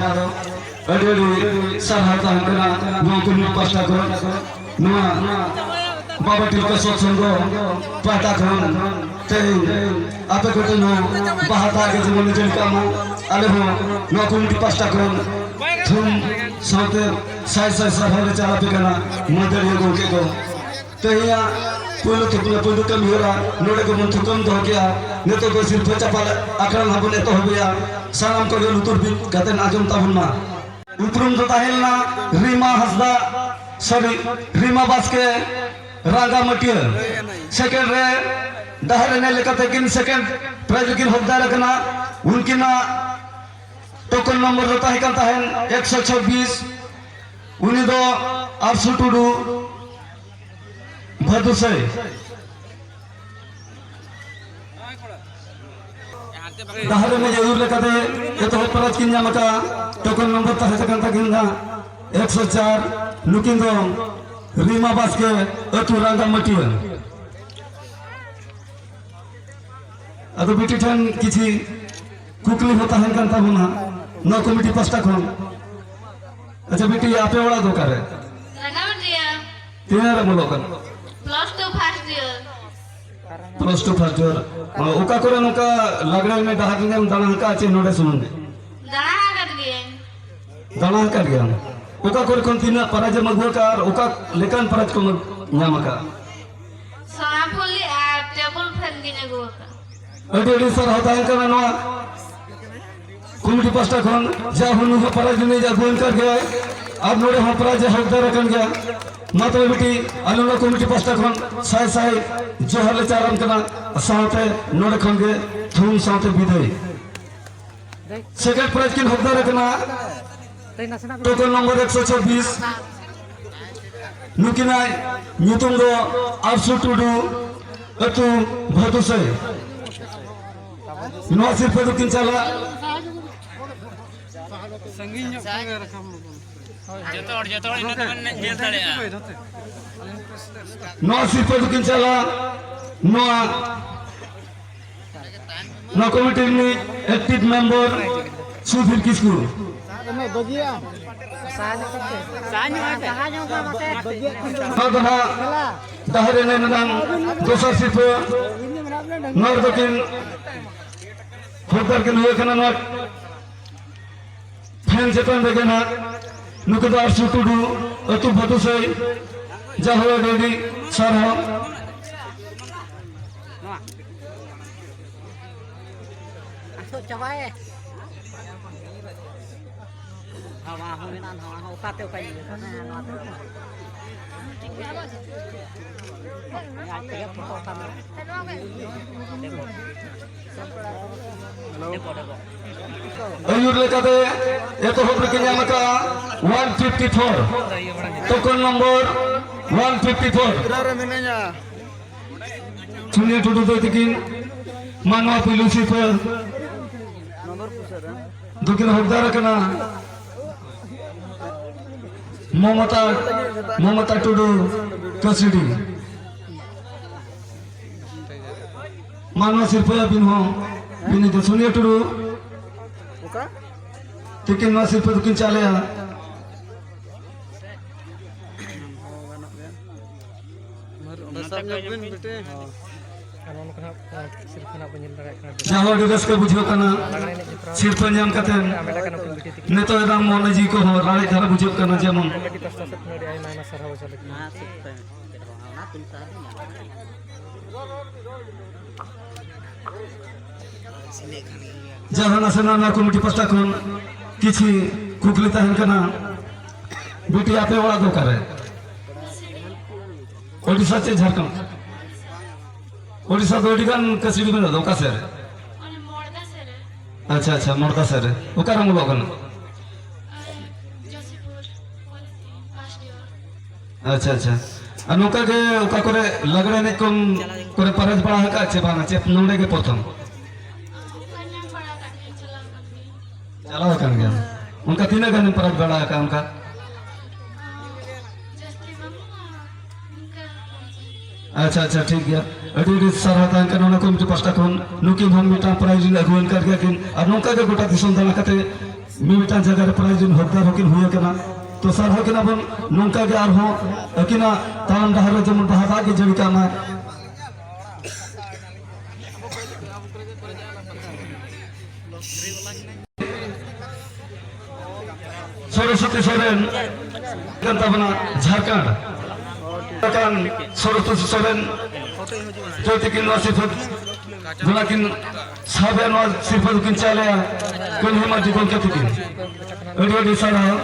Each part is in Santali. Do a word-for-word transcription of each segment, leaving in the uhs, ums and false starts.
ᱟᱹᱰᱤ ᱟᱹᱰᱤ ᱥᱟᱨᱦᱟᱣ ᱛᱟᱦᱮᱱ ᱠᱟᱱᱟ ᱱᱚᱣᱟ ᱠᱚᱢᱤᱴᱤ ᱯᱟᱥᱴᱟ ᱠᱷᱚᱱ, ᱱᱚᱣᱟ ᱵᱟᱵᱟ ᱛᱤᱞᱠᱟᱹ ᱥᱚᱛᱥᱚᱝᱜᱷ ᱯᱟᱦᱴᱟ ᱠᱷᱚᱱ ᱛᱮᱦᱮᱧ ᱟᱯᱮ ᱠᱚᱴᱷᱮᱱ ᱦᱚᱸ ᱵᱟᱦᱟ ᱫᱟᱜ ᱜᱮ ᱡᱮᱢᱚᱱ ᱞᱮ ᱡᱟᱹᱲᱤ ᱠᱟᱜ ᱢᱟ᱾ ᱟᱞᱮ ᱦᱚᱸ ᱱᱚᱣᱟ ᱠᱚᱢᱤᱴᱤ ᱯᱟᱥᱴᱟ ᱠᱷᱚᱱ ᱛᱷᱩᱢ ᱥᱟᱶᱛᱮ ᱥᱟᱭ ᱥᱟᱭ ᱥᱟᱨᱦᱟᱣ ᱞᱮ ᱪᱟᱞ ᱟᱯᱮ ᱠᱟᱱᱟ ᱢᱟᱹᱫᱟᱹᱲᱤᱭᱟᱹ ᱜᱚᱢᱠᱮ ᱠᱚ᱾ ᱛᱮᱦᱮᱧᱟᱜ ᱯᱩᱭᱞᱩ ᱛᱷᱩᱠᱟᱹᱢ, ᱯᱩᱭᱞᱩ ᱠᱟᱹᱢᱤ ᱦᱚᱨᱟ ᱱᱚᱰᱮ ᱜᱮᱵᱚᱱ ᱛᱷᱩᱠᱟᱹᱢ ᱫᱚᱦᱚ ᱠᱮᱜᱼᱟ᱾ ᱱᱤᱛᱚᱜ ᱫᱚ ᱥᱤᱨᱯᱷᱟᱹ ᱪᱟᱯᱟᱞ ᱟᱠᱷᱲᱟ ᱱᱟᱦᱟᱜ ᱵᱚᱱ ᱮᱛᱚᱦᱚᱵᱮᱜᱼᱟ᱾ ᱥᱟᱱᱟᱢ ᱠᱚᱜᱮ ᱞᱩᱛᱩᱨ ᱵᱤᱫ ᱠᱟᱛᱮ ᱟᱸᱡᱚᱢ ᱛᱟᱵᱚᱱ ᱢᱟ᱾ ᱩᱯᱨᱩᱢ ᱫᱚ ᱛᱟᱦᱮᱸ ᱞᱮᱱᱟ ᱨᱤᱢᱟ ᱦᱟᱸᱥᱫᱟ, ᱥᱚᱨᱤ, ᱨᱤᱢᱟ ᱵᱟᱥᱠᱮ, ᱨᱟᱸᱜᱟ ᱢᱟᱹᱴᱤᱭᱟᱹ᱾ ᱥᱮᱠᱮᱱᱰ ᱨᱮ ᱰᱟᱦᱟᱨ ᱮᱱᱮᱡ ᱞᱮᱠᱟᱛᱮ ᱠᱤᱱ ᱥᱮᱠᱮᱱᱰ ᱯᱨᱟᱭᱤᱡᱽ ᱠᱤᱱ ᱦᱚᱠᱫᱟᱨ ᱟᱠᱟᱱᱟ᱾ ᱩᱱᱠᱤᱱᱟᱜ ᱴᱳᱠᱚᱱ ᱱᱚᱢᱵᱚᱨ ᱫᱚ ᱛᱟᱦᱮᱸ ᱠᱟᱱ ᱛᱟᱦᱮᱸᱱ ᱮᱠᱥᱚ ᱪᱷᱟᱵᱵᱤᱥ᱾ ᱩᱱᱤ ᱫᱚ ᱟᱨᱥᱩ ᱴᱩᱰᱩ, ᱵᱷᱟᱫᱩᱥᱟᱹᱭ᱾ ᱰᱟᱦᱟᱨ ᱨᱮᱱ ᱟᱹᱭᱩᱨ ᱞᱮᱠᱟᱛᱮ ᱮᱛᱚᱦᱚᱵ ᱯᱨᱟᱭᱤᱡᱽ ᱠᱤᱱ ᱧᱟᱢ ᱟᱠᱟᱫᱼᱟ᱾ ᱴᱳᱠᱚᱱ ᱱᱚᱢᱵᱚᱨ ᱛᱟᱦᱮᱸ ᱠᱟᱱ ᱛᱟᱹᱠᱤᱱᱟ ᱮᱠᱥᱚ ᱪᱟᱨ᱾ ᱱᱩᱠᱤᱱ ᱫᱚ ᱨᱤᱢᱟ ᱵᱟᱥᱠᱮ, ᱟᱹᱛᱩ ᱨᱟᱸᱜᱟ ᱢᱟᱹᱴᱤᱭᱟᱹ᱾ ᱟᱫᱚ ᱵᱤᱴᱤ ᱴᱷᱮᱱ ᱠᱤᱪᱷᱤ ᱠᱩᱠᱞᱤ ᱦᱚᱸ ᱛᱟᱦᱮᱱ ᱠᱟᱱ ᱛᱟᱵᱚᱱᱟ ᱱᱚᱣᱟ ᱠᱚᱢᱤᱴᱤ ᱯᱟᱥᱴᱟ ᱠᱷᱚᱱ᱾ ᱟᱪᱪᱷᱟ ᱵᱤᱴᱤ, ᱟᱯᱮ ᱚᱲᱟᱜ ᱫᱚ ᱚᱠᱟᱨᱮ? ᱨᱟᱸᱜᱟᱢᱟᱹᱴᱤᱭᱟᱹ᱾ ᱛᱤᱱᱟᱹᱜ ᱨᱮᱢ ᱚᱞᱚᱜ ᱠᱟᱱᱟ? Plus two first year. Plus two first year. ᱚᱠᱟ ᱠᱚᱨᱮ ᱱᱚᱝᱠᱟ ᱞᱟᱜᱽᱲᱮ ᱮᱱᱮᱡ ᱰᱟᱦᱟᱨ ᱧᱮᱞ ᱫᱟᱬᱟ ᱟᱠᱟᱫᱼᱟ ᱪᱮ ᱱᱚᱰᱮ ᱥᱩᱢᱩᱝ ᱜᱮ? ᱫᱟᱬᱟ ᱟᱠᱟᱫ ᱜᱤᱭᱟᱹᱧ᱾ ᱫᱟᱬᱟ ᱟᱠᱟᱫ ᱜᱮᱭᱟᱢ᱾ ᱚᱠᱟ ᱠᱚᱨᱮ ᱠᱷᱚᱱ ᱛᱤᱱᱟᱹᱜ ᱯᱨᱟᱭᱤᱡᱽ ᱮᱢ ᱟᱹᱜᱩ ᱟᱠᱟᱫᱼᱟ ᱟᱨ ᱚᱠᱟ ᱞᱮᱠᱟᱱ ᱯᱨᱟᱭᱤᱡᱽ ᱠᱚᱢ ᱧᱟᱢ ᱟᱠᱟᱫᱼᱟ? ᱥᱚᱱᱟᱯᱷᱩᱞᱤ ᱟᱨ ᱴᱮᱵᱩᱞ ᱯᱷᱮᱱ ᱜᱤᱧ ᱟᱹᱜᱩ ᱟᱠᱟᱫᱼᱟ᱾ ᱟᱹᱰᱤ ᱟᱹᱰᱤ ᱥᱟᱨᱦᱟᱣ ᱛᱟᱦᱮᱱ ᱠᱟᱱᱟ ᱱᱚᱣᱟ ᱠᱚᱢᱤᱴᱤ ᱯᱟᱥᱴᱟ ᱠᱷᱚᱱ᱾ ᱡᱟ ᱦᱚᱸ ᱱᱩᱭ ᱦᱚᱸ ᱯᱨᱟᱭᱤᱡᱽ ᱱᱩᱭ ᱟᱹᱜᱩ ᱟᱠᱟᱫ ᱜᱮᱭᱟᱭ ᱟᱨ ᱱᱚᱰᱮ ᱦᱚᱸ ᱯᱨᱟᱭᱤᱡᱽ ᱮ ᱦᱚᱠᱫᱟᱨ ᱟᱠᱟᱱ ᱜᱮᱭᱟ᱾ ᱢᱟ ᱛᱚᱵᱮ ᱵᱤᱴᱤ, ᱟᱞᱮ ᱱᱚᱣᱟ ᱠᱚᱢᱤᱴᱤ ᱯᱟᱥᱴᱟ ᱠᱷᱚᱱ ᱥᱟᱭ ᱥᱟᱭ ᱡᱚᱦᱟᱨ ᱞᱮ ᱪᱟᱞᱟᱢ ᱠᱟᱱᱟ᱾ ᱥᱟᱶᱛᱮ ᱱᱚᱰᱮ ᱠᱷᱚᱱ ᱜᱮ ᱛᱷᱩᱢ ᱥᱟᱶᱛᱮ ᱵᱤᱫᱟᱹᱭ᱾ ᱥᱮᱠᱮᱱᱰ ᱯᱨᱟᱭᱤᱡᱽ ᱠᱤᱱ ᱦᱚᱠᱫᱟᱨ ᱟᱠᱟᱱᱟ ᱴᱳᱠᱚᱱ ᱱᱚᱢᱵᱚᱨ ᱮᱠᱥᱚ ᱪᱷᱟᱵᱵᱤᱥ᱾ ᱱᱩᱠᱤᱱᱟᱜ ᱧᱩᱛᱩᱢ ᱫᱚ ᱟᱨᱥᱩ ᱴᱩᱰᱩ, ᱟᱹᱛᱩ ᱵᱷᱟᱫᱩᱥᱟᱹᱭ᱾ ᱱᱚᱣᱟ ᱥᱤᱨᱯᱟᱹ ᱫᱚᱠᱤᱱ ᱪᱟᱞᱟᱜ ᱡᱚᱛᱚ ᱦᱚᱲ, ᱡᱚᱛᱚ ᱦᱚᱲ ᱤᱱᱟᱹ ᱛᱮᱵᱚᱱ ᱧᱮᱞ ᱫᱟᱲᱮᱭᱟᱜᱼᱟ᱾ ᱱᱚᱣᱟ ᱥᱤᱨᱯᱟᱹ ᱫᱚᱠᱤᱱ ᱪᱟᱞᱟᱜ ᱱᱚᱣᱟ ᱱᱚᱣᱟ ᱠᱚᱢᱤᱴᱤ ᱨᱤᱱᱤᱡ ᱮᱠᱴᱤᱵᱷ ᱢᱮᱢᱵᱚᱨ ᱥᱩᱫᱷᱤᱨ ᱠᱤᱥᱠᱩ᱾ ᱱᱚᱣᱟ ᱫᱚ ᱱᱟᱦᱟᱜ ᱰᱟᱦᱟᱨ ᱮᱱᱮᱡ ᱨᱮᱱᱟᱜ ᱫᱚᱥᱟᱨ ᱥᱤᱨᱯᱟᱹ᱾ ᱱᱚᱣᱟ ᱨᱮᱫᱚ ᱠᱤᱱ ᱦᱚᱠᱫᱟᱨ ᱠᱤᱱ ᱦᱩᱭ ᱟᱠᱟᱱᱟ᱾ ᱱᱚᱣᱟ ᱯᱷᱮᱱ ᱪᱮᱛᱟᱱ ᱨᱮᱜᱮ ᱱᱟᱦᱟᱜ ᱱᱩᱠᱩ ᱫᱚ ᱟᱨᱥᱩ ᱴᱩᱰᱩ, ᱟᱹᱛᱩ ᱵᱷᱟᱫᱩᱥᱟᱹᱭ, ᱡᱟᱦᱳ ᱟᱹᱰᱤ ᱟᱹᱰᱤ ᱥᱟᱨᱦᱟᱣ᱾ ᱟᱥᱚᱜ ᱪᱟᱵᱟᱭᱮ᱾ ᱦᱟᱣᱟ ᱦᱚᱸ ᱢᱮᱱᱟᱜᱼᱟ, ᱱᱟᱣᱟ ᱦᱚᱸ ᱚᱠᱟᱛᱮ ᱚᱠᱟᱧ ᱤᱭᱟᱹ ᱠᱟᱱᱟ, ᱱᱚᱣᱟ ᱛᱮ᱾ ᱟᱡ ᱛᱮᱜᱮ ᱯᱷᱳᱴᱳ ᱠᱟᱱᱟ᱾ ᱟᱹᱭᱩᱨ ᱞᱮᱠᱟᱛᱮ ᱮᱛᱚᱦᱚᱵ ᱨᱮᱠᱤᱱ ᱧᱟᱢ ᱟᱠᱟᱫᱼᱟ one fifty four, token number one fifty four. Sunia Tudu ᱫᱚ ᱛᱤᱠᱤᱱ ᱢᱟᱱᱣᱟ ᱯᱩᱭᱞᱩ ᱥᱤᱨᱯᱟᱹ ᱫᱚᱠᱤᱱ ᱦᱚᱠᱫᱟᱨ ᱟᱠᱟᱱᱟ᱾ ᱢᱚᱢᱚᱛᱟ, ᱢᱚᱢᱚᱛᱟ ᱴᱩᱰᱩ, ᱠᱟᱹᱥᱤᱰᱤ᱾ ᱢᱟᱱᱣᱟ ᱥᱤᱨᱯᱟᱹ ᱟᱹᱵᱤᱱ ᱦᱚᱸ ᱵᱤᱱ ᱤᱫᱤ᱾ ᱥᱩᱱᱤᱭᱟ ᱴᱩᱰᱩ ᱚᱠᱟ? ᱛᱤᱠᱤᱱ ᱱᱚᱣᱟ ᱥᱤᱨᱯᱟᱹ ᱫᱚᱠᱤᱱ ᱪᱟᱞᱮᱭᱟ᱾ ᱚᱸᱰᱮ ᱥᱟᱵ ᱧᱚᱜ ᱵᱤᱱ ᱵᱤᱴᱤ᱾ ᱟᱨ ᱱᱚᱜᱼᱚ ᱱᱚᱝᱠᱟ ᱱᱟᱜ, ᱟᱸ, ᱥᱤᱨᱯᱟᱹ ᱱᱟᱜ ᱵᱚᱱ ᱧᱮᱞ ᱫᱟᱲᱮᱭᱟᱜ ᱠᱟᱱᱟ᱾ ᱡᱟᱦᱟᱸ ᱟᱹᱰᱤ ᱨᱟᱹᱥᱠᱟᱹ ᱵᱩᱡᱷᱟᱹᱜ ᱠᱟᱱᱟ᱾ ᱞᱟᱜᱽᱬᱮ ᱮᱱᱮᱡ ᱦᱮᱯᱨᱟᱣ ᱥᱤᱨᱯᱟᱹ ᱧᱟᱢ ᱠᱟᱛᱮ ᱟᱢᱮᱫ ᱟᱠᱟᱱ ᱩᱱᱠᱤᱱ ᱵᱤᱴᱤ ᱛᱟᱹᱠᱤᱱ᱾ ᱱᱤᱛᱚᱜ ᱮᱠᱫᱚᱢ ᱢᱚᱱᱮ ᱡᱤᱣᱤ ᱠᱚᱦᱚᱸ ᱨᱟᱲᱮᱡ ᱫᱷᱟᱨᱟ ᱵᱩᱡᱷᱟᱹᱜ ᱠᱟᱱᱟ, ᱡᱮᱢᱚᱱ ᱠᱚᱢᱤᱴᱤ ᱯᱟᱥᱴᱟ ᱥᱮᱫ ᱠᱷᱚᱱ ᱟᱹᱰᱤ ᱟᱭᱢᱟ ᱟᱭᱢᱟ ᱥᱟᱨᱦᱟᱣ ᱪᱟᱞ ᱟᱠᱟᱱᱟ᱾ ᱡᱟᱦᱟᱸ ᱱᱟᱥᱮᱱᱟᱜ ᱱᱚᱣᱟ ᱠᱚᱢᱤᱴᱤ ᱯᱟᱥᱴᱟ ᱠᱷᱚᱱ ᱠᱤᱪᱷᱤ ᱠᱩᱠᱞᱤ ᱛᱟᱦᱮᱱ ᱠᱟᱱᱟ, ᱵᱤᱴᱤ, ᱟᱯᱮ ᱚᱲᱟᱜ ᱫᱚ ᱚᱠᱟᱨᱮ? ᱳᱰᱤᱥᱟ ᱪᱮ ᱡᱷᱟᱲᱠᱷᱚᱸᱰ? ᱳᱰᱤᱥᱟ ᱫᱚ ᱟᱹᱰᱤ ᱜᱟᱱ ᱠᱟᱹᱥᱤᱰᱤ ᱢᱮᱱᱟᱜ ᱫᱚ, ᱚᱠᱟ ᱥᱮᱫ ᱨᱮ? ᱟᱪᱪᱷᱟ, ᱟᱪᱪᱷᱟ, ᱢᱚᱲᱫᱟ ᱥᱮᱫ ᱨᱮ᱾ ᱚᱠᱟᱨᱮᱢ ᱚᱞᱚᱜ ᱠᱟᱱᱟ? ᱟᱪᱪᱷᱟ, ᱟᱪᱪᱷᱟ᱾ ᱟᱨ ᱱᱚᱝᱠᱟ ᱜᱮ ᱚᱠᱟ ᱠᱚᱨᱮ ᱞᱟᱜᱽᱲᱮ ᱮᱱᱮᱡ ᱠᱚᱢ ᱠᱚᱨᱮ ᱯᱟᱨᱟᱡᱽ ᱵᱟᱲᱟ ᱟᱠᱟᱫ ᱪᱮ ᱵᱟᱝ? ᱪᱮ ᱱᱚᱰᱮ ᱜᱮ ᱯᱨᱚᱛᱷᱚᱢ? ᱪᱟᱞᱟᱣ ᱟᱠᱟᱱ ᱜᱮᱭᱟ᱾ ᱚᱱᱠᱟ ᱛᱤᱱᱟᱹᱜ ᱜᱟᱱᱮᱢ ᱯᱟᱨᱟᱡᱽ ᱵᱟᱲᱟ ᱟᱠᱟᱫ ᱚᱱᱠᱟ? ᱟᱪᱪᱷᱟ, ᱟᱪᱪᱷᱟ, ᱴᱷᱤᱠ ᱜᱮᱭᱟ᱾ ᱟᱹᱰᱤ ᱟᱹᱰᱤ ᱥᱟᱨᱦᱟᱣ ᱛᱟᱦᱮᱱ ᱠᱟᱱᱟ ᱚᱱᱟ ᱠᱚᱢᱤᱴᱤ ᱯᱟᱥᱴᱟ ᱠᱷᱚᱱ᱾ ᱱᱩᱠᱤᱱ ᱦᱚᱸ ᱢᱤᱫᱴᱟᱝ ᱯᱨᱟᱭᱤᱡᱽ ᱞᱮ ᱟᱹᱜᱩᱣᱟᱱ ᱠᱟᱱ ᱜᱮᱭᱟ ᱠᱤᱱ᱾ ᱟᱨ ᱱᱚᱝᱠᱟ ᱜᱮ ᱜᱚᱴᱟ ᱫᱤᱥᱚᱢ ᱫᱟᱬᱟ ᱠᱟᱛᱮ ᱢᱤᱢᱤᱫᱴᱟᱝ ᱡᱟᱭᱜᱟ ᱨᱮ ᱯᱨᱟᱭᱤᱡᱽ ᱨᱮᱱ ᱦᱚᱠᱫᱟᱨ ᱦᱚᱸᱠᱤᱱ ᱦᱩᱭ ᱟᱠᱟᱱᱟ᱾ ᱛᱚ ᱥᱟᱨᱦᱟᱣ ᱠᱤᱱᱟ ᱵᱚᱱ ᱱᱚᱝᱠᱟ ᱜᱮ ᱟᱨᱦᱚᱸ ᱟᱹᱠᱤᱱᱟᱜ ᱛᱟᱲᱟᱢ ᱰᱟᱦᱟᱨ ᱨᱮ ᱡᱮᱢᱚᱱ ᱵᱟᱦᱟ ᱫᱟᱜ ᱜᱮ ᱡᱟᱹᱲᱤ ᱠᱟᱜ ᱢᱟᱭ᱾ ᱥᱚᱨᱚᱥᱚᱛᱤ ᱥᱚᱨᱮᱱ ᱠᱟᱱ ᱛᱟᱵᱚᱱᱟ ᱡᱷᱟᱲᱠᱷᱚᱸᱰ᱾ ᱠᱟᱱ ᱥᱚᱨᱚᱥᱚᱛᱤ ᱥᱚᱨᱮᱱ ᱡᱚᱭ ᱛᱤᱠᱤᱱ ᱱᱚᱣᱟ ᱥᱤᱨᱯᱟᱹ ᱫᱚ ᱠᱤᱱ ᱥᱟᱵ ᱮᱫ, ᱱᱚᱣᱟ ᱥᱤᱨᱯᱟᱹ ᱫᱚᱠᱤᱱ ᱪᱟᱞᱮᱜᱼᱟ ᱠᱟᱹᱱᱦᱤ ᱢᱟᱹᱡᱷᱤ ᱜᱚᱢᱠᱮ ᱛᱤᱠᱤᱱ᱾ ᱟᱹᱰᱤ ᱟᱹᱰᱤ ᱥᱟᱨᱦᱟᱣ᱾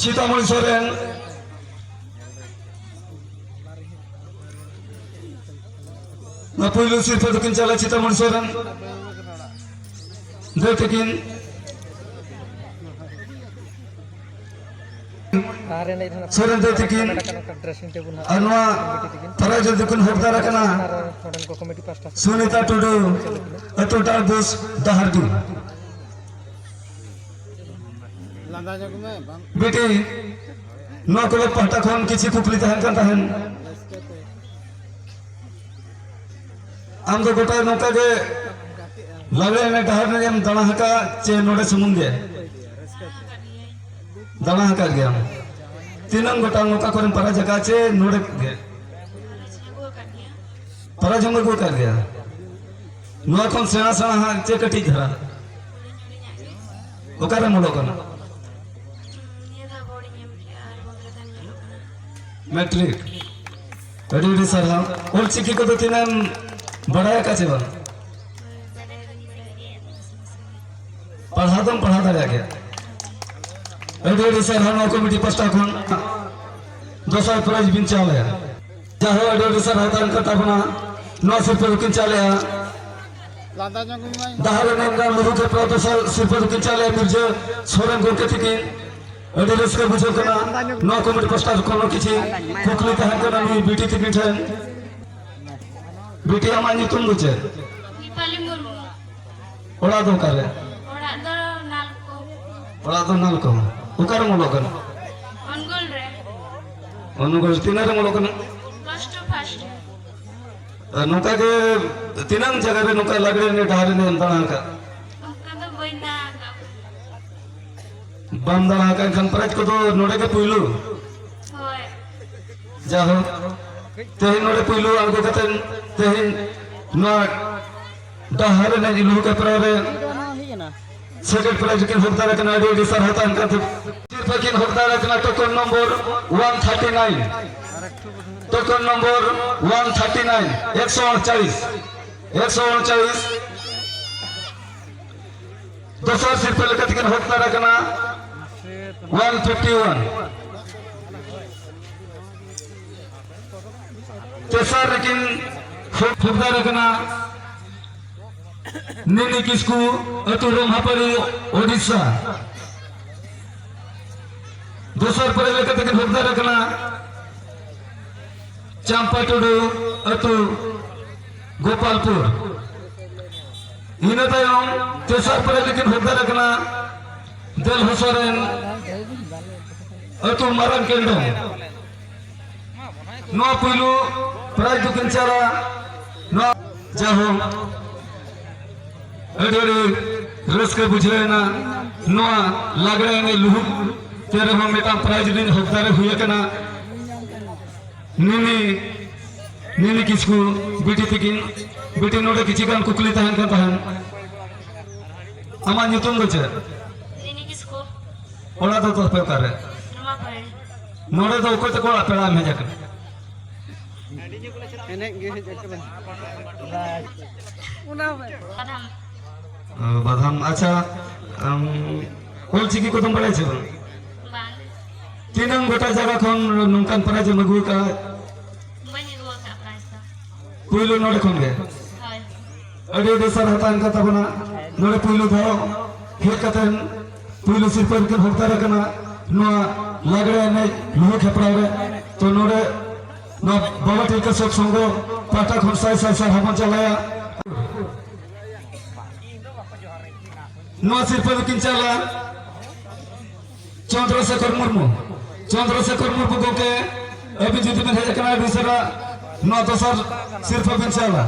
ᱪᱤᱛᱟᱢᱚᱬᱤ ᱥᱚᱨᱮᱱ ᱱᱚᱣᱟ ᱯᱩᱭᱞᱩ ᱥᱤᱨᱯᱟᱹ ᱫᱚᱠᱤᱱ ᱪᱟᱞᱮᱜᱼᱟ ᱪᱤᱛᱟᱢᱚᱬᱤ ᱥᱚᱨᱮᱱ ᱫᱟᱹᱭ ᱛᱤᱠᱤᱱ᱾ ᱟᱨ ᱮᱱᱮᱡ ᱨᱮᱱᱟᱜ ᱥᱚᱨᱮᱱ ᱫᱟᱹᱭ ᱛᱤᱠᱤᱱ᱾ ᱰᱨᱮᱥᱤᱝ ᱴᱮᱵᱩᱞ ᱦᱟᱸᱜ ᱟᱨ ᱱᱚᱣᱟ ᱠᱚᱢᱤᱴᱤ ᱛᱤᱠᱤᱱ᱾ ᱯᱨᱟᱭᱤᱡᱽ ᱫᱚᱠᱤᱱ ᱦᱚᱠᱫᱟᱨ ᱟᱠᱟᱱᱟ ᱟᱨ ᱱᱚᱰᱮᱱ ᱠᱚ ᱠᱚᱢᱤᱴᱤ ᱯᱟᱥᱴᱟ ᱥᱮᱫ ᱥᱩᱱᱤᱛᱟ ᱴᱩᱰᱩ, ᱟᱹᱛᱩ ᱰᱟᱠᱵᱩᱥ, ᱰᱟᱦᱟᱨᱰᱤ᱾ ᱞᱟᱸᱫᱟ ᱧᱚᱜ ᱢᱮ, ᱵᱟᱝ᱾ ᱵᱤᱴᱤ, ᱱᱚᱣᱟ ᱠᱚᱞᱮᱡᱽ ᱯᱟᱦᱴᱟ ᱠᱷᱚᱱ ᱠᱤᱪᱷᱤ ᱠᱩᱠᱞᱤ ᱛᱟᱦᱮᱱ ᱠᱟᱱ ᱛᱟᱦᱮᱱ᱾ ᱟᱢ ᱫᱚ ᱜᱚᱴᱟ ᱱᱚᱝᱠᱟ ᱜᱮ ᱞᱟᱜᱽᱲᱮ ᱮᱱᱮᱡ ᱰᱟᱦᱟᱨ ᱨᱮᱜᱮᱢ ᱫᱟᱬᱟ ᱟᱠᱟᱫ ᱪᱮ ᱱᱚᱰᱮ ᱥᱩᱢᱩᱝ ᱜᱮ? ᱫᱟᱬᱟ ᱟᱠᱟᱫ ᱜᱮᱭᱟᱢ᱾ ᱛᱤᱱᱟᱹᱝ ᱜᱚᱴᱟᱝ ᱚᱠᱟ ᱠᱚᱨᱮᱢ ᱯᱟᱨᱟᱡᱽ ᱟᱠᱟᱫ ᱪᱮ ᱱᱚᱰᱮ ᱜᱮ? ᱯᱟᱨᱟᱡᱽ ᱦᱚᱸᱢ ᱟᱹᱜᱩ ᱟᱠᱟᱫ ᱜᱮᱭᱟ᱾ ᱱᱚᱣᱟ ᱠᱷᱚᱱ ᱥᱮᱬᱟ ᱥᱮᱬᱟ ᱦᱟᱸᱜ ᱪᱮ ᱠᱟᱹᱴᱤᱡ ᱫᱷᱟᱨᱟ? ᱚᱠᱟᱨᱮᱢ ᱚᱞᱚᱜ ᱠᱟᱱᱟ? ᱱᱤᱭᱟᱹ ᱫᱷᱟᱣ ᱵᱳᱨᱰ ᱤᱧ ᱮᱢ ᱠᱮᱜᱼᱟ ᱟᱨ ᱵᱚᱱᱫᱚ ᱛᱟᱦᱮᱱ ᱧᱮᱞᱚᱜ ᱠᱟᱱᱟ᱾ ᱢᱮᱴᱨᱤᱠ᱾ ᱟᱹᱰᱤ ᱟᱹᱰᱤ ᱥᱟᱨᱦᱟᱣ᱾ ᱚᱞ ᱪᱤᱠᱤ ᱠᱚᱫᱚ ᱛᱤᱱᱟᱹᱜ ᱮᱢ ᱵᱟᱲᱟᱭ ᱟᱠᱟᱫ ᱪᱮ ᱵᱟᱝ? ᱦᱳᱭ, ᱵᱟᱰᱟᱭ ᱫᱚᱧ ᱵᱟᱰᱟᱭ ᱜᱮᱭᱟ, ᱱᱟᱥᱮ ᱱᱟᱥᱮ ᱜᱮ᱾ ᱯᱟᱲᱦᱟᱣ ᱫᱚᱢ ᱯᱟᱲᱦᱟᱣ ᱫᱟᱲᱮᱭᱟᱜ ᱜᱮᱭᱟ? ᱟᱹᱰᱤ ᱟᱹᱰᱤ ᱥᱟᱨᱦᱟᱣ ᱱᱚᱣᱟ ᱠᱚᱢᱤᱴᱤ ᱯᱟᱥᱴᱟ ᱠᱷᱚᱱ ᱫᱚᱥᱟᱨ ᱯᱨᱟᱭᱤᱡᱽ ᱵᱤᱱ ᱪᱟᱞᱮᱜᱼᱟ᱾ ᱡᱟᱦᱟᱸ ᱟᱹᱰᱤ ᱟᱹᱰᱤ ᱥᱟᱨᱦᱟᱣ ᱛᱟᱦᱮᱱ ᱠᱟᱱ ᱛᱟᱵᱚᱱᱟ, ᱱᱚᱣᱟ ᱥᱤᱨᱯᱟᱹ ᱫᱚᱠᱤᱱ ᱪᱟᱞᱮᱜᱼᱟ᱾ ᱞᱟᱸᱫᱟ ᱧᱚᱜ ᱢᱮ᱾ ᱰᱟᱦᱟᱨ ᱮᱱᱮᱡ ᱨᱮᱱᱟᱜ ᱢᱩᱨᱩᱠ ᱦᱮᱯᱨᱟᱣ ᱫᱚᱥᱟᱨ ᱥᱤᱨᱯᱟᱹ ᱫᱚᱠᱤᱱ ᱪᱟᱞᱮᱜᱼᱟ ᱢᱤᱨᱡᱟᱹ ᱥᱚᱨᱮᱱ ᱜᱚᱢᱠᱮ ᱛᱤᱠᱤᱱ᱾ ᱟᱹᱰᱤ ᱨᱟᱹᱥᱠᱟᱹ ᱵᱩᱡᱷᱟᱹᱜ ᱠᱟᱱᱟ᱾ ᱱᱚᱣᱟ ᱠᱚᱢᱤᱴᱤ ᱯᱟᱥᱴᱟ ᱠᱷᱚᱱ ᱦᱚᱸ ᱠᱤᱪᱷᱤ ᱠᱩᱠᱞᱤ ᱛᱟᱦᱮᱱ ᱠᱟᱱᱟ ᱱᱩᱭ ᱵᱤᱴᱤ ᱛᱤᱠᱤᱱ ᱴᱷᱮᱱ᱾ ᱵᱤᱴᱤ, ᱟᱢᱟᱜ ᱧᱩᱛᱩᱢ ᱫᱚ ᱪᱮᱫ? ᱫᱤᱯᱟᱞᱤ ᱢᱩᱨᱢᱩ᱾ ᱚᱲᱟᱜ ᱫᱚ ᱚᱠᱟᱨᱮ? ᱚᱲᱟᱜ ᱫᱚ ᱱᱟᱞᱠᱳ᱾ ᱚᱲᱟᱜ ᱫᱚ ᱱᱟᱞᱠᱳ᱾ ᱚᱠᱟᱨᱮᱢ ᱚᱞᱚᱜ ᱠᱟᱱᱟ? ᱚᱱᱜᱳᱞ ᱨᱮ᱾ ᱚᱱᱜᱳᱞ᱾ ᱛᱤᱱᱟᱹᱜ ᱨᱮᱢ ᱚᱞᱚᱜ ᱠᱟᱱᱟ? Plus two first year. ᱟᱨ ᱱᱚᱝᱠᱟ ᱜᱮ ᱛᱤᱱᱟᱹᱝ ᱡᱟᱭᱜᱟ ᱨᱮ ᱱᱚᱝᱠᱟ ᱞᱟᱜᱽᱲᱮ ᱮᱱᱮᱡ ᱰᱟᱦᱟᱨ ᱮᱱᱮᱡ ᱮᱢ ᱫᱟᱬᱟ ᱟᱠᱟᱫ? ᱚᱱᱠᱟ ᱫᱚ ᱵᱟᱹᱧ ᱫᱟᱬᱟ ᱟᱠᱟᱫ᱾ ᱵᱟᱢ ᱫᱟᱬᱟ ᱟᱠᱟᱫ ᱮᱱᱠᱷᱟᱱ ᱯᱨᱟᱭᱤᱡᱽ ᱠᱚᱫᱚ ᱱᱚᱰᱮ ᱜᱮ ᱯᱩᱭᱞᱩ? ᱦᱳᱭ᱾ ᱡᱟᱭᱦᱳᱠ, ᱛᱮᱦᱮᱧ ᱱᱚᱰᱮ ᱯᱩᱭᱞᱩ ᱟᱬᱜᱚ ᱠᱟᱛᱮ ᱛᱮᱦᱮᱧ ᱱᱚᱣᱟ ᱰᱟᱦᱟᱨ ᱮᱱᱮᱡ ᱞᱩᱦᱩᱠ ᱦᱮᱯᱨᱟᱣ ᱨᱮ second prize ᱠᱤᱱ ᱦᱚᱠᱫᱟᱨ ᱟᱠᱟᱱᱟ, ᱟᱹᱰᱤ ᱟᱹᱰᱤ ᱥᱟᱨᱦᱟᱣ ᱛᱟᱦᱮᱱ ᱠᱟᱱ ᱛᱟᱵᱚᱱᱟ᱾ ᱥᱤᱨᱯᱟᱹ ᱠᱤᱱ ᱦᱚᱠᱫᱟᱨ ᱟᱠᱟᱱᱟ token number one thirty nine, token number one thirty nine, ᱮᱠᱥᱚ ᱩᱱᱪᱟᱞᱤᱥ, ᱮᱠᱥᱚ ᱩᱱᱪᱟᱞᱤᱥ᱾ ᱫᱚᱥᱟᱨ ᱥᱤᱨᱯᱟᱹ ᱞᱮᱠᱟᱛᱮ ᱠᱤᱱ ᱦᱚᱠᱫᱟᱨ ᱟᱠᱟᱱᱟ one fifty one᱾ ᱛᱮᱥᱟᱨ ᱨᱮᱠᱤᱱ ᱦᱚᱠᱫᱟᱨ ᱟᱠᱟᱱᱟ ᱱᱤᱱᱤ ᱠᱤᱥᱠᱩ, ᱟᱹᱛᱩ ᱨᱚᱢᱦᱟᱯᱟᱲᱤ, ᱳᱰᱤᱥᱟ᱾ ᱫᱚᱥᱟᱨ ᱯᱨᱟᱭᱤᱡᱽ ᱞᱮᱠᱟᱛᱮ ᱠᱤᱱ ᱦᱚᱠᱫᱟᱨ ᱟᱠᱟᱱᱟ ᱪᱟᱢᱯᱟ ᱴᱩᱰᱩ, ᱟᱹᱛᱩ ᱜᱳᱯᱟᱞᱯᱩᱨ᱾ ᱤᱱᱟᱹ ᱛᱟᱭᱚᱢ ᱛᱮᱥᱟᱨ ᱯᱨᱟᱭᱤᱡᱽ ᱞᱟᱹᱜᱤᱫ ᱦᱚᱠᱫᱟᱨ ᱟᱠᱟᱱᱟ ᱫᱮᱞᱦᱚ ᱥᱚᱨᱮᱱ, ᱟᱹᱛᱩ ᱢᱟᱨᱟᱝ ᱠᱮᱞᱰᱚᱢ᱾ ᱱᱚᱣᱟ ᱯᱩᱭᱞᱩ ᱯᱨᱟᱭᱤᱡᱽ ᱫᱚᱠᱤᱱ ᱪᱟᱞᱟ᱾ ᱱᱚᱣᱟ ᱡᱟᱭᱦᱳᱠ, ᱟᱹᱰᱤ ᱟᱹᱰᱤ ᱨᱟᱹᱥᱠᱟᱹ ᱵᱩᱡᱷᱟᱹᱣ ᱮᱱᱟ᱾ ᱱᱚᱣᱟ ᱞᱟᱜᱽᱲᱮ ᱮᱱᱮᱡ ᱞᱩᱦᱩᱠ ᱛᱮ ᱨᱮᱦᱚᱸ ᱢᱤᱫᱴᱟᱝ ᱯᱨᱟᱭᱤᱡᱽ ᱨᱤᱱ ᱦᱚᱠᱫᱟᱨᱮ ᱦᱩᱭ ᱟᱠᱟᱱᱟ᱾ ᱱᱤᱱᱤ, ᱱᱤᱱᱤ ᱠᱤᱥᱠᱩ ᱵᱤᱴᱤ ᱛᱤᱠᱤᱱ, ᱵᱤᱴᱤ, ᱱᱚᱰᱮ ᱠᱤᱪᱷᱤ ᱜᱟᱱ ᱠᱩᱠᱞᱤ ᱛᱟᱦᱮᱱ ᱠᱟᱱ ᱛᱟᱦᱮᱸᱱ᱾ ᱟᱢᱟᱜ ᱧᱩᱛᱩᱢ ᱫᱚ ᱪᱮᱫ? ᱱᱤᱱᱤ ᱠᱤᱥᱠᱩ᱾ ᱚᱲᱟᱜ ᱫᱚ ᱛᱟᱯᱮ ᱚᱠᱟᱨᱮ? ᱱᱚᱣᱟ ᱠᱚᱨᱮ᱾ ᱱᱚᱰᱮ ᱫᱚ ᱚᱠᱚᱭ ᱛᱟᱠᱚ ᱚᱲᱟᱜ ᱯᱮᱲᱟᱢ ᱦᱮᱡ ᱟᱠᱟᱱᱟ? ᱮᱱᱮᱡ ᱜᱮ ᱦᱮᱡ ᱟᱠᱟᱱᱟ᱾ ᱚᱱᱟ ᱦᱚᱸ ᱵᱟᱝ᱾ ᱚ, ᱵᱟᱫᱷᱟᱢ᱾ ᱟᱪᱪᱷᱟ, ᱟᱢ ᱚᱞ ᱪᱤᱠᱤ ᱠᱚᱫᱚᱢ ᱵᱟᱲᱟᱭᱟ ᱪᱮ ᱵᱟᱝ? ᱵᱟᱝ᱾ ᱛᱤᱱᱟᱹᱝ ᱜᱚᱴᱟ ᱡᱟᱭᱜᱟ ᱠᱷᱚᱱ ᱱᱚᱝᱠᱟᱱ ᱯᱨᱟᱭᱤᱡᱽ ᱮᱢ ᱟᱹᱜᱩ ᱟᱠᱟᱫᱼᱟ? ᱵᱟᱹᱧ ᱟᱹᱜᱩ ᱟᱠᱟᱫ ᱯᱨᱟᱭᱤᱡᱽ ᱫᱚ᱾ ᱯᱩᱭᱞᱩ ᱱᱚᱰᱮ ᱠᱷᱚᱱ ᱜᱮ? ᱦᱳᱭ᱾ ᱟᱹᱰᱤ ᱟᱹᱰᱤ ᱥᱟᱨᱦᱟᱣ ᱛᱟᱦᱮᱱ ᱠᱟᱱ ᱛᱟᱵᱚᱱᱟ᱾ ᱱᱚᱰᱮ ᱯᱩᱭᱞᱩ ᱫᱷᱟᱣ ᱦᱮᱡ ᱠᱟᱛᱮᱱ ᱯᱩᱭᱞᱩ ᱥᱤᱨᱯᱟᱹ ᱨᱮᱠᱤᱱ ᱦᱚᱠᱫᱟᱨ ᱟᱠᱟᱱᱟ ᱱᱚᱣᱟ ᱞᱟᱜᱽᱲᱮ ᱮᱱᱮᱡ ᱞᱩᱦᱩᱠ ᱦᱮᱯᱨᱟᱣ ᱨᱮ᱾ ᱛᱚ, ᱱᱚᱰᱮ ᱱᱚᱣᱟ ᱵᱟᱵᱟ ᱛᱤᱞᱠᱟᱹ ᱥᱚᱛ ᱥᱚᱝᱜᱷᱚ ᱯᱟᱦᱴᱟ ᱠᱷᱚᱱ ᱥᱟᱭ ᱥᱟᱭ ᱥᱟᱨᱦᱟᱣ ᱵᱚᱱ ᱪᱟᱞᱟᱭᱟ᱾ ᱱᱚᱣᱟ ᱥᱤᱨᱯᱟᱹ ᱫᱚᱠᱤᱱ ᱪᱟᱞᱟ ᱪᱚᱱᱫᱨᱚᱥᱮᱠᱷᱚᱨ ᱢᱩᱨᱢᱩ᱾ ᱪᱚᱱᱫᱨᱚᱥᱮᱠᱷᱚᱨ ᱢᱩᱨᱢᱩ ᱜᱚᱢᱠᱮ, ᱟᱹᱵᱤᱱ ᱡᱩᱫᱤ ᱵᱤᱱ ᱦᱮᱡ ᱟᱠᱟᱱᱟ, ᱟᱹᱰᱤ ᱩᱥᱟᱹᱨᱟ ᱱᱚᱣᱟ ᱫᱚᱥᱟᱨ ᱥᱤᱨᱯᱷᱟᱹ ᱵᱤᱱ ᱪᱟᱞᱟ᱾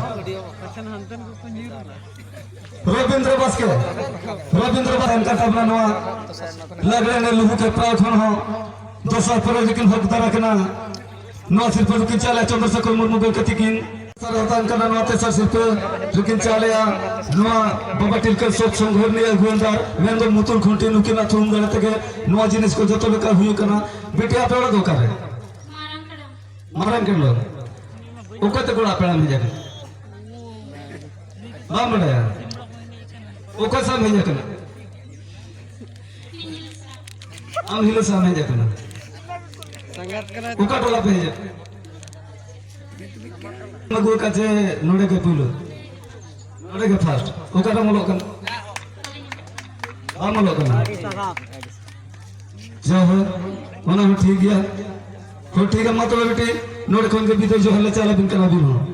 ᱨᱚᱵᱤᱱᱫᱨᱚ ᱵᱟᱥᱠᱮ, ᱨᱚᱵᱤᱱᱫᱨᱚ ᱵᱟᱥᱠᱮ ᱮᱱᱠᱟ ᱛᱟᱵᱚᱱᱟ ᱱᱚᱣᱟ ᱞᱟᱜᱽᱲᱮ ᱮᱱᱮᱡ ᱞᱩᱦᱩ ᱠᱮᱯᱨᱟᱣ ᱠᱷᱚᱱ ᱦᱚᱸ ᱫᱚᱥᱟᱨ ᱯᱚᱨᱮ ᱨᱮᱠᱤᱱ ᱦᱚᱠᱫᱟᱨ ᱟᱠᱟᱱᱟ᱾ ᱱᱚᱣᱟ ᱥᱤᱨᱯᱷᱟᱹ ᱫᱚᱠᱤᱱ ᱪᱟᱞᱮᱭᱟ ᱪᱚᱱᱫᱨᱚᱥᱮᱠᱷᱚᱨ ᱢᱩᱨᱢᱩ ᱜᱚᱢᱠᱮ ᱛᱤᱠᱤᱱ᱾ ᱥᱟᱨ ᱦᱟᱛᱟᱣ ᱠᱟᱱᱟ ᱱᱚᱣᱟ ᱛᱮᱥᱟᱨ ᱥᱤᱨᱯᱷᱟᱹ ᱫᱚᱠᱤᱱ ᱪᱟᱞᱮᱭᱟ ᱱᱚᱣᱟ ᱵᱟᱵᱟ ᱴᱤᱞᱠᱟᱹ ᱥᱳᱛ ᱥᱚᱝᱜᱷᱚ ᱨᱤᱱᱤᱡ ᱟᱹᱜᱩᱣᱟᱹᱱ ᱫᱟᱨ ᱢᱮᱱᱫᱚ ᱢᱩᱛᱩᱞ ᱠᱷᱩᱱᱴᱤ ᱱᱩᱠᱤᱱᱟᱜ ᱛᱷᱩᱢ ᱫᱟᱲᱮ ᱛᱮᱜᱮ ᱱᱚᱣᱟ ᱡᱤᱱᱤᱥ ᱠᱚ ᱡᱚᱛᱚ ᱞᱮᱠᱟ ᱦᱩᱭᱩᱜ ᱠᱟᱱᱟ᱾ ᱵᱤᱴᱤ ᱟᱯᱮ ᱚᱲᱟᱜ ᱫᱚ ᱚᱠᱟᱨᱮ? ᱢᱟᱨᱟᱝ ᱠᱮᱞᱚ᱾ ᱚᱠᱚᱭ ᱛᱟᱠᱚ ᱚᱲᱟᱜ ᱯᱮᱲᱟᱢ ᱦᱮᱡ ᱟᱠᱟᱱᱟ? ᱵᱟᱢ ᱵᱟᱰᱟᱭᱟ? ᱚᱠᱚᱭ ᱥᱟᱶ ᱮᱢ ᱦᱮᱡ ᱟᱠᱟᱱᱟ? ᱟᱢ ᱦᱤᱞᱳ ᱥᱟᱶ ᱮᱢ ᱦᱮᱡ ᱟᱠᱟᱱᱟ᱾ ᱚᱠᱟ ᱴᱚᱞᱟ ᱯᱮ ᱦᱮᱡ ᱟᱠᱟᱱᱟ? ᱟᱹᱜᱩ ᱟᱠᱟᱫ ᱡᱮ ᱱᱚᱰᱮ ᱜᱮ ᱯᱩᱭᱞᱩ, ᱱᱚᱰᱮ ᱜᱮ ᱯᱷᱟᱥᱴ᱾ ᱚᱠᱟᱴᱟᱜ ᱚᱞᱚᱜ ᱠᱟᱱᱟ? ᱵᱟᱢ ᱚᱞᱚᱜ ᱠᱟᱱᱟ? ᱡᱟᱭᱦᱳᱠ, ᱚᱱᱟ ᱦᱚᱸ ᱴᱷᱤᱠ ᱜᱮᱭᱟ᱾ ᱦᱳᱭ, ᱴᱷᱤᱠ ᱜᱮᱭᱟ, ᱢᱟ ᱛᱚᱵᱮ ᱵᱤᱴᱤ, ᱱᱚᱰᱮ ᱠᱷᱚᱱ ᱜᱮ ᱵᱤᱫᱟᱹᱭ ᱡᱚᱦᱟᱨ ᱞᱮ ᱪᱟᱞ ᱟᱹᱵᱤᱱ ᱠᱟᱱᱟ, ᱟᱹᱵᱤᱱ ᱦᱚᱸ᱾